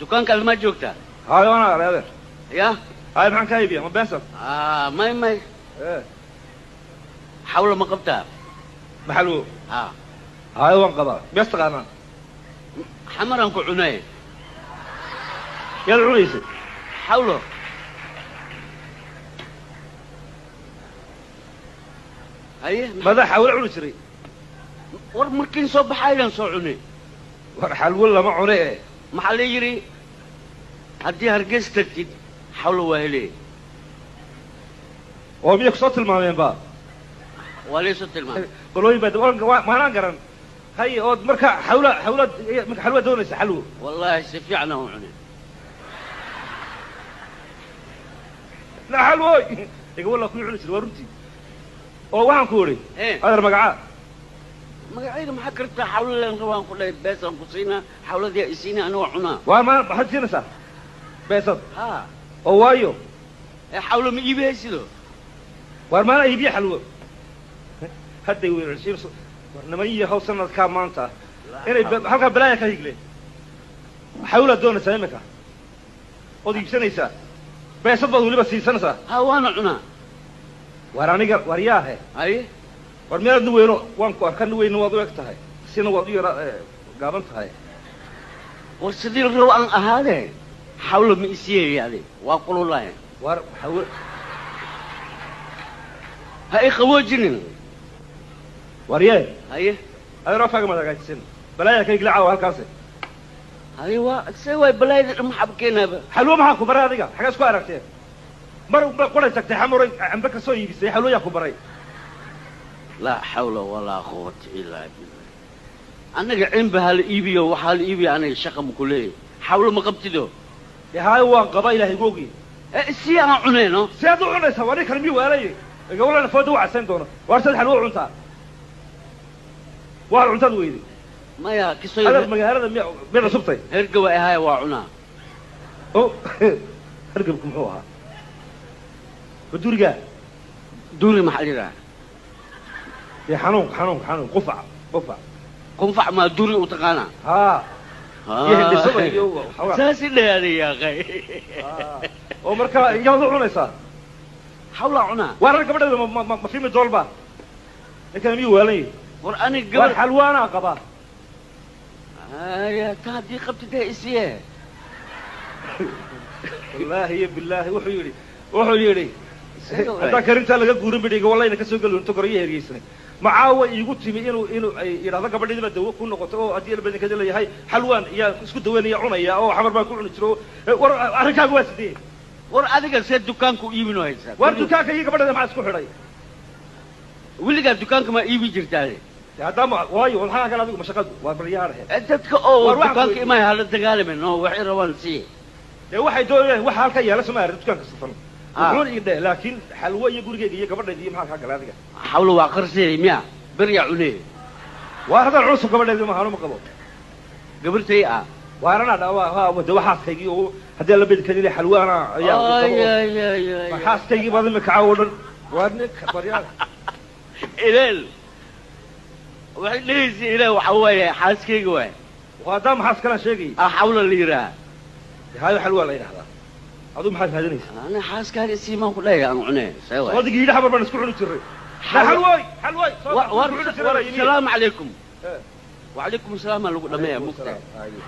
Dukaanka almaa joogtaa? Hayo, waan aqlay, adeer. Ya. Hayo, maxaan kaa iibiya? Ma beesad? May, may. Xawlo ma qabtaa? Maxalwo? Ha. Hayo, waan qabaa. Miyaas taqaanaa? Xamaraan ku cunay. Yaad cunaysay? Xawlo. Haye. Madaa xawlo cuni jiray? War markiin soo baxaydaan soo cunay. War xalwo lama cune e. Maxaa la yidhi, haddii Hargeys tagtid xawlo waa hele. Oo miyay kusoo tilmaameen ba? Waa laysoo tilmaamay. Qolooyin baa maanaan garan. Haye, ood marka xawla xawlaad marka xalwa doonaysa, xalwo? Wallaahi si fiican aan u cunay. La xalwooy iga, wallah kuwii cuni jiray waa runtii. Oo waxaan ku idhi, adeer, magacaa? Magacayga maxaa kartaa? Xawlo leen rabaan ku dhahay, beesaan ku siinaa, xawladii isiina, anigoo cunaa. Waa ma maxaad siinaysaa beesad? Ha. Oo waayo? Ee xawlo ma iibi haysido? Waar maana iibiye xalwo hadday weerarsiin. War niman yahow, sanadkaa maanta inay halkaa balaaya ka higle. Xawlaad doonaysaa imika ood iibsanaysaa, beesad baad weliba siisanaysaa. Ha, waana cunaa. Waar aniga, waar yaahe. Haye. War miyaad ni weyno? Waan ku arka, ni weyno waad u eg tahay, sina waad u yara gaaban tahay. War sidii la rabo aan ahaadee, xawlo ma isiiyaya? Ade waa kululahay. Waar xawlo Ha i qaboojinin. Waar yee. Haye. Adeer, afkaaga maad hagaajisan, balaaya ka higle caawa halkaasi. Haye, waa see waay balaayada dhan maxaaba keenaaba? Xalwo maxaa ku baray adiga? Xagee isku aragteen? Mar ba qoray tagtay xamuray cambe ka soo iibisay, xalwo yaa ku baray? Laa xawla walaa quwata ilaa billah. Annaga cimba ha la iibiyo, waxaa la iibiyo, aniga shaqa ma ku leeyahay. Xawlo ma qabtido? Dee haayo, waan qaba, ilahay igu ogiye. Ee si aan cunayno. Sead u cunaysaa? Waa ninkan miyuu waalay? Iga walana fooda u casayn doono. Waar sad xalwo u cuntaa? Waa cuntaad weyday. Maya, kiso. Adeer, magaalada miya miyaad cusubtay? Hergawa ahaaya, waa cunaa. O hargabku muxuu ahaa? Badurigaa? Duuri maxaa la yidhaha? Dee xanuunka, xanuunka, xanuun, qufac, qufac. Qunfac maa duuri u taqaanaa? Haa, iyo hindhisada iyo waxoogaa. Saasi dhahaaday yaaqay. Oo marka yaad u cunaysaa? Xawlaa cunaa. Waar ar gabadheeda ma fimi doolba? Ninkan miyuu waalan yahay? War aniga waar gabar xalwaanaa qabaa. Haya, ta haddii qabtid hee isiye. Wallaahi iyo bilaahi, wuxuu yidhi haddaan karintaa laga guurin bidhiga wallayna ka soo geli inta goryo hergeysanay. Macaawa iigu timi inuu ay yidhahdo gabadheedii baa dawo ku noqoto, oo haddii albadankeeda leeyahay xalwaan iyaa isku daweynaya cunaya, oo xamar baan ku cuni jiro. War arrinkaaga waa sidee? War adiga see dukaanka u iibinoo haysaa? Waar dukaanka iyo gabadheeda maxaa isku xidhay? Weligaa dukaanka maa iibin jirtaade? Dee haddaama waayo, maxaa kale adigu mashaqadu waa baryaarahe. Ee dadka oo War waxaan dukaanka ku imay hala dagaalamin oo waxay rabaan sii. Dee waxay doonayaan waxa halka yaala soo maarag dukaanka safan. Ah. Wuxuuna ii dheh, laakiin xalwo iyo gurigeyga iyo gabadheeda iyo maxaa kaa galay adiga? Xawlo waa qarseey miya? Beryaa cunee. Waar haddaan cusub gabadheeda ma hanu ma qabo. Gabartay ah. Waar anaa dha de waa xaaskaygii, oo haddii alla bedkeeda ilaa xalwo anaa ayaa ay qabo. Ay ay ay. Waa xaaskaygii baad imika caawo dhan. Waa ninka baryaar. Ileel waxay dhehaysa, ileel waxa waaye xaaskayga waay. Waa haddaa xaas kalaan sheegayay. Ah, xawlo la yidhaaha. Hayo, xalwaa la yidhahdaa. Adigu maxaad raadinaysaa? Ana xaaskaaga siimaan ku dhahaya aan cunee, see waay. Adigii yidhi xamar baan isku cuni jiray. La xalwooy, xalwooy soo War war isku cuni jiray war baa yimi. Salaamu calaykum. Eh. Wacalaykum asalaam aa lagu dhameeya mugta. Haye.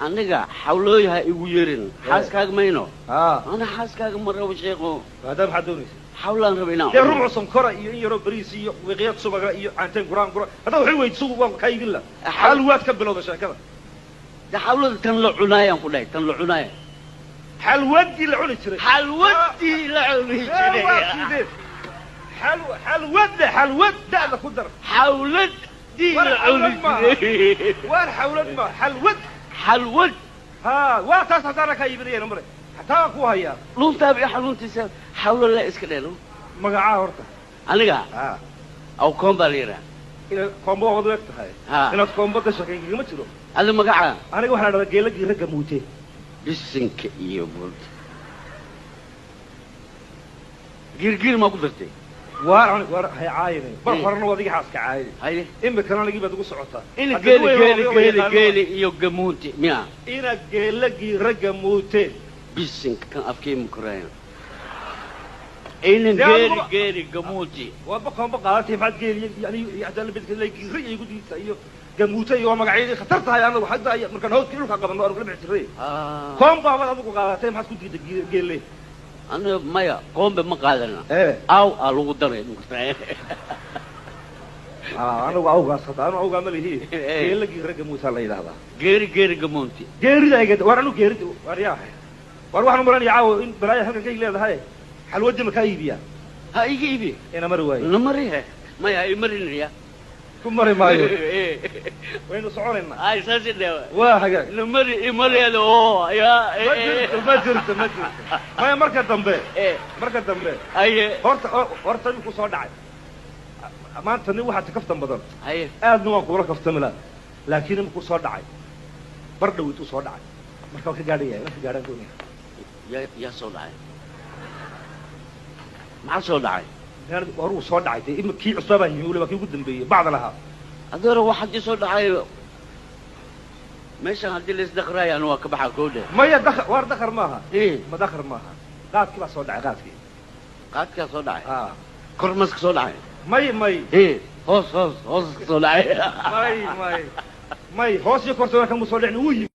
Aniga xawlooyaha igu yeerin, xaaskaaga mayno. Haa. Ana xaaskaaga ma rabo, sheekho. Haddaa maxaad doonaysaa? Xawlaan raba inaan Dee cuno. Rubuc sonkora iyo in yaroo bariis iyo wiqyad subaga iyo caanteen guraan gura haddaa waxay weydiso, waan kaa iibin la. Xalwaad ka bilowda sheekada. De xawlada tan la cunaayaan ku dhahay, tan la cunaaya. Xalwadii la cuni jiray. Xalwadii la cuni Ee, waa jiray. sidee? Xalwadda, xalwad da'da ku dar. Xawladii War la cuni xawlad maaha. jiray. Waar xawlad ma xalwad. Xalwad. Haa, waa taas haddaana kaa iibinayeen mare xataa waan ku hayaa. Luntaaba iyo xanuuntiisa xawlo la iska dheelo. Magacaa horta? Aniga Haa. aw koon baa la yidhaha. Inaad koombo waad u eg tahay. Haa. Inaad koombo ka shaqeyn kagama jiro. Adi magaca? Aniga waxaa la dhahdaa geelagii ragga muute. Bisinka iyo buurta, giirgiir maa ku dartay? Waar hay caayine bar horena waa adiga xaaska caayine. Haye. Imikana anigii baad ugu socotaa. Ina Hadda geeli weyn geeli waa geeli yaqaano. Geeli iyo gamuunti miya? Ina geela giira gamuuteen. Bisinka kan afkii mukoraya ina Dee geeli geeli gamuunti. Waaba koomba qaadatay, maxaad geeli yani hadda la bedka giira iyo igu diidta iyo gamuute iyo waa magacyadii khatar tahay anagu hadda ay markaan hawdka dhulka qabanno aanu kala bixi jiray. Koomba baad adigu qaadatay, maxaad ku diidda geelle? Aniga maya, qoombe ma qaadana. Aw aa lagu daray. Anagu awgaas hadda anu awgaa ma lihi. Geela giira gamuutaa la yidhaahdaa. Geeri geeri gamuunti. Geerida iga waar anu geerida waar yaa waar waxaan u malanaya caawa in balaaya halkan kay leedahay xalwadii ma kaa iibiyaa? Ha iga iibi. Ina mari waayo. Na marihe, maya i marinaya. Ku mari maayo, waynu soconaynaa. Ay saasi dhewa. Waa hagaag. Na mari imareeda oo yaa. Ma jirto, ma jirto, ma jirto, maya, marka dambe. Marka dambe. Aye. Horta horta iminku soo dhacay maanta nin waxaa ta kaftan badan. Haye. Aadna waan kuula kaftami laha, laakiin iminku soo dhacay bar dhawid uu soo dhacay, marka waan ka gaadhaya, waan ka gaadhaan doonaya. Yaa yaa soo dhacay? Maxaa soo dhacay? Hor uu soo dhacay dee ima kii cusbaa baan yimi, weliba kii ugu dambeeyey bacda lahaa. Adeero, wax haddii soo dhacay meeshan haddii la isdaqraaya anu waa ka baxaa koodhe. Maya, dakar waar dakar maaha. Ma dakar maaha, qaadkii baa soo dhacay, qaadkii. Qaadkaa soo dhacay? Ah. Kor maska soo dhacay? May, may. Hoos hoos hoos ka soo dhacay? May, may, may, hoos iyo kortoona kan buu soo dhicin, wuu yimi.